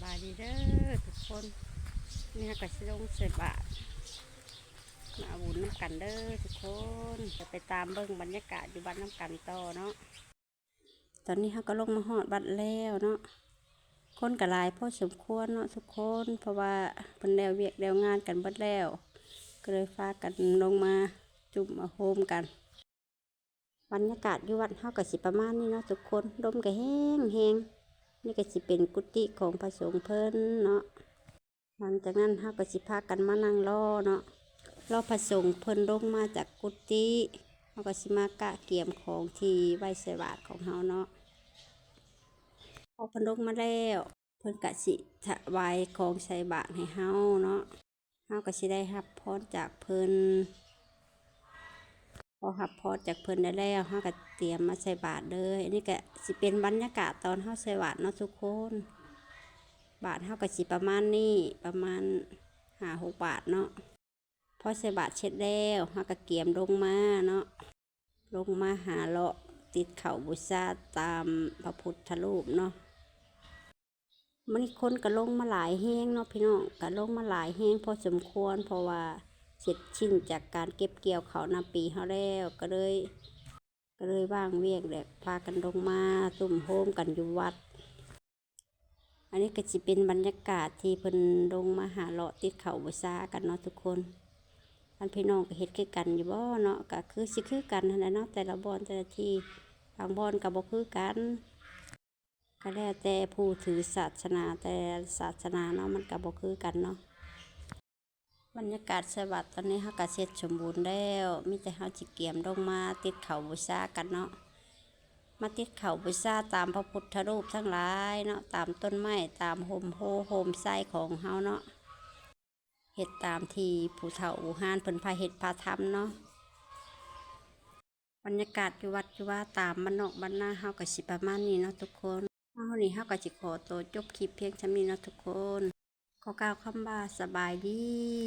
ສະບາຍດີເດີທຸກຄົນ, ນີ້ເຮົາກໍຊິລົງໃສ່ບາດ ມາເອົາບຸນນຳກັນເດີທຸກຄົນ. ຈະໄປຕາມເບິ່ງບັນຍາກາດຢູ່ວັດນຳກັນຕໍ່ເນາະ. ຕອນນີ້ເຮົາກໍລົງມາຮອດວັດແລ້ວເນາະ, ຄົນກໍຫຼາຍພໍສົມຄວນເນາະທຸກຄົນ, ເພາະວ່າເພິ່ນແລ້ວວຽກແລ້ວງານກັນເບິດແລ້ວ ກໍເລີຍພາກັນລົງມາຈຸ້ມມາໂຮມກັນ. ບັນຍາກາດຢູ່ວັດເຮົາກໍຊິປະມານນີ້ເນາະທຸກຄົນ, ລົມກໍແຮງໆ. ນີ້ກໍຊິເປັນກຸຕິຂອງພະສົງເພິ່ນເນາະ. ຫຼັງຈາກນັ້ນເຮົາກໍຊິພາກັນມານັ່ງລໍເນາະ, ລໍພະສົງເພິ່ນລົງມາຈາກກຸຕິ, ເຮົາກໍຊິມາກະກຽມຂອງທີ່ໄວ້ໃສ່ບາດຂອງເຮົາເນາະ. ພໍເພິ່ນລົງມາແລ້ວ ເພິ່ນກະຊິຖະຫວາຍຂອງໃສ່ບາດໃຫ້ເຮົາເນາະ, ເຮົາກະຊິໄດ້ຮັບພອນຈາກເພິ່ນ. ພໍຮັບພອນຈາກເພິ່ນໄດ້ແລ້ວ ເຮົາກະຕຽມມາໃສ່ບາດເລີຍ. ອັນນີ້ກະຊິເປັນບັນຍາກາດຕອນເຮົາໃສ່ບາດເນາະທຸກຄົນ. ບາດເຮົາກະຊິປະມານນີ້ ປະມານຫ້າຫົກບາດເນາະ. ພໍໃສ່ບາດເສັດແລ້ວ ເຮົາກະກຽມລົງມາເນາະ, ລົງມາຫາເລາະຕິດເຂົ້າບູຊາຕາມພະພຸດທະຮູບເນາະ. ມື້ນີ້ຄົນກໍລົງມາຫຼາຍແຮງເນາະພີ່ນ້ອງ, ກໍລົງມາຫຼາຍແຮງພໍສົມຄວນ ເພາະວ່າເສັດສິ້ນຈາກການເກັບກ່ຽວເຂົ້ານຳປີເຮົາແລ້ວ ກໍເລີຍ ກໍເລີຍວາງວຽກ ແລະ ພາກັນລົງມາຕຸ້ມໂຮມກັນຢູ່ວັດ. ອັນນີ້ກໍຊິເປັນບັນຍາກາດທີ່ເພິ່ນລົງມາຫາເລາະຕິດເຂົ້າບູຊາກັນເນາະທຸກຄົນ. ທ່ານພີ່ນ້ອງກໍເຮັດຄືກັນຢູ່ບໍ່ເນາະ? ກໍຄືຊິຄືກັນຫັ້ນແຫຼະເນາະ, ແຕ່ລະບ່ອນແຕ່ລະທີ່, ບາງບ່ອນກໍບໍ່ຄືກັນ. ກໍແລ້ວແຕ່ຜູ້ຖືສາສະໜາ ແຕ່ລະສາສະໜາເນາະ, ມັນກໍບໍ່ຄືກັນເນາະ. ບັນຍາກາດໃສ່ບາດຕອນນີ້ເຮົາກໍເສັດສົມບູນແລ້ວ, ມີແຕ່ເຮົາຊິກຽມລົງມາຕິດເຂົ້າບູຊາກັນເນາະ, ມາຕິດເຂົ້າບູຊາຕາມພະພຸດທະຮູບທັງຫຼາຍເນາະ, ຕາມຕົ້ນໄມ້ ຕາມຮົ່ມໂພຮົ່ມໄຊຂອງເຮົາເນາະ, ເຮັດຕາມທີ່ຜູ້ເຖົ້າບູຮານເພິ່ນພາເຮັດພາທຳເນາະ. ບັນຍາກາດຢູ່ວັດຢູ່ວາຕາມບ້ານນອກບ້ານນາເຮົາກໍຊິປະມານນີ້ເນາະທຸກຄົນ. ເຮົານີ້ເຮົາກໍຊິຂໍໂຕຈົບຄລິບພຽງສ່ຳນີ້ເນາະທຸກຄົນ. ຂໍກ່າວຄຳວ່າສະບາຍດີ.